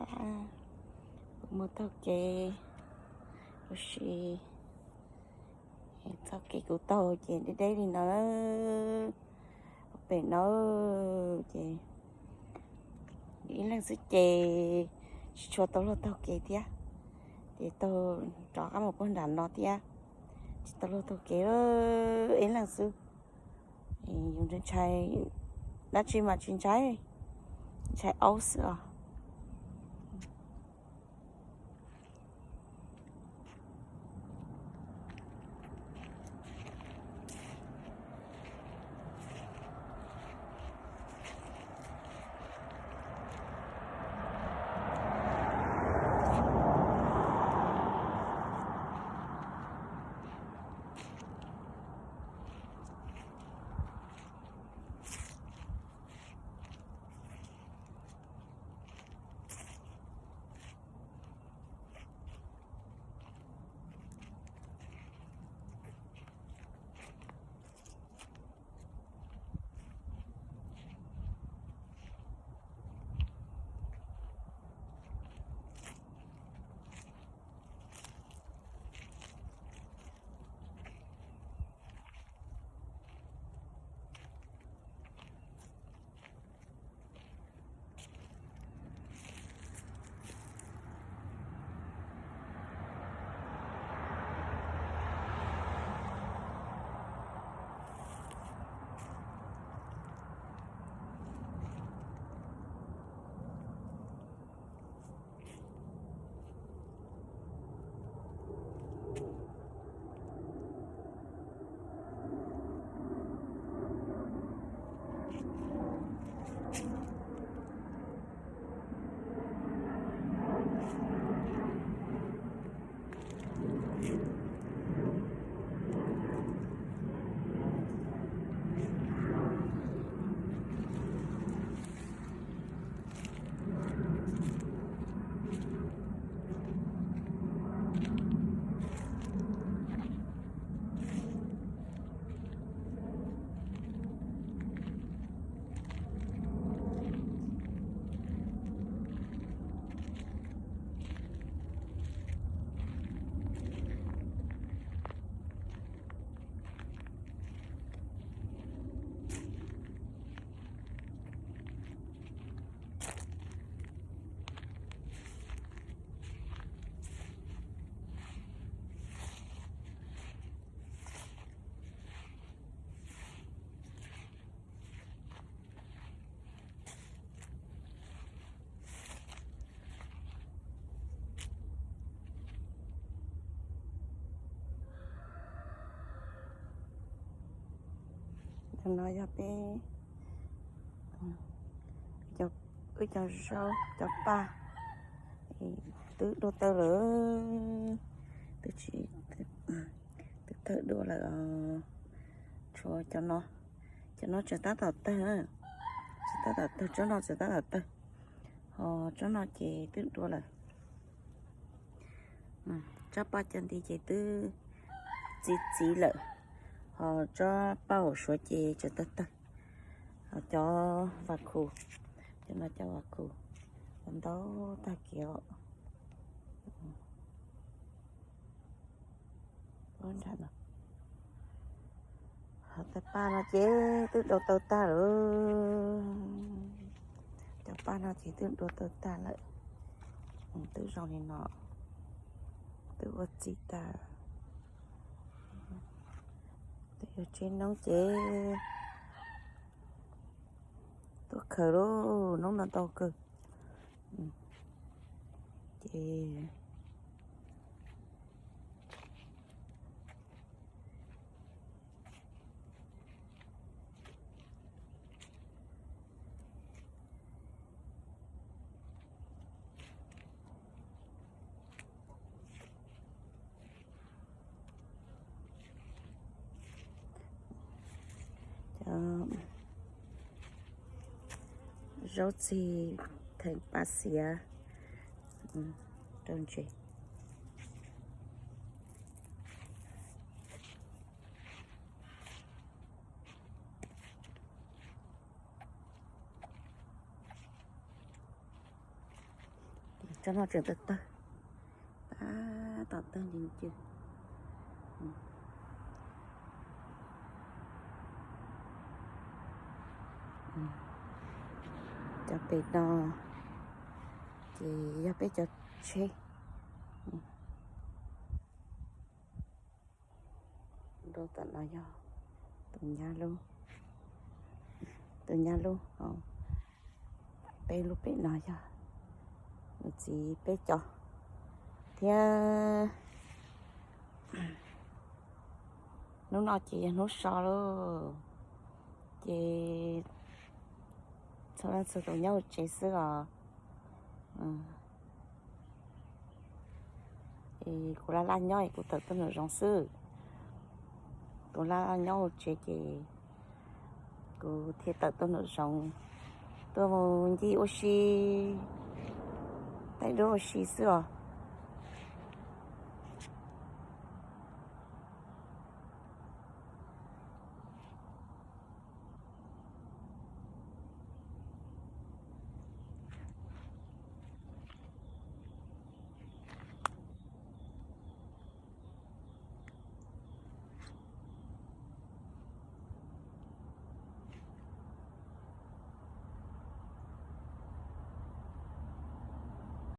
Kuv mus taug kev, kuv si txoj kev kuv taug ces deb deb li no, pem no ces ib leeg xwb ces tsis tshua tau luag taug kev thiab, ces taug rov qab mus puag nram no thiab, tsis tau luag taug kev, ib leeg xwb. Yus ntshai dab tsi mas tsis ntshai, ntshai aub xwb os. Ntawm no yog peb, wb cov zaub cov paj twb dua tawg lawm, twb tsis, twb tawg dua lawm os. Tshuav cov no, cov no tseem tab tom tawg, tseem tab tom tawg, tsob no tseem tab tom tawg, ho tsob no ces twb dua lawm. Tsob paj cov nti ces twb txiv txiv lawm, ho tsob paj hauv suav ces tseem tawg tawg. Ho cov vas khu, cov no cov vas khu ntau tag kiag os. Ho tais paj no ces twb dua tawg tag lawm. Cov paj no ces twb dua tawg tag lawm. Twb zoo li no, twb ua txiv tag. Twb yuav tseb noob ces tuaj khaws lauj, noob no ntau kawg. Ces zaub txig theem paj xiav rau ntses. Tsob no tseem tawg tawg, tab tom tawg ncw ncw. Cov pem no ces yog peb cov tsheb. Rau tom no yog tus nyab lub, tus nyab lub. Peb lub pem no yog nws txiv peb cov thiab. Hnub no ces yog hnub so lauj, ces txhua leej txhua tus nyob hauv tsev xwb os. Es kuv laj laj nyob es kuv tawm tuaj nraum zoov xwb. Kuv laj laj nyob hauv tsev ces kuv thiaj tawm tuaj nraum zoov, tuaj mus ncig ua si, thaij duab ua si xwb os.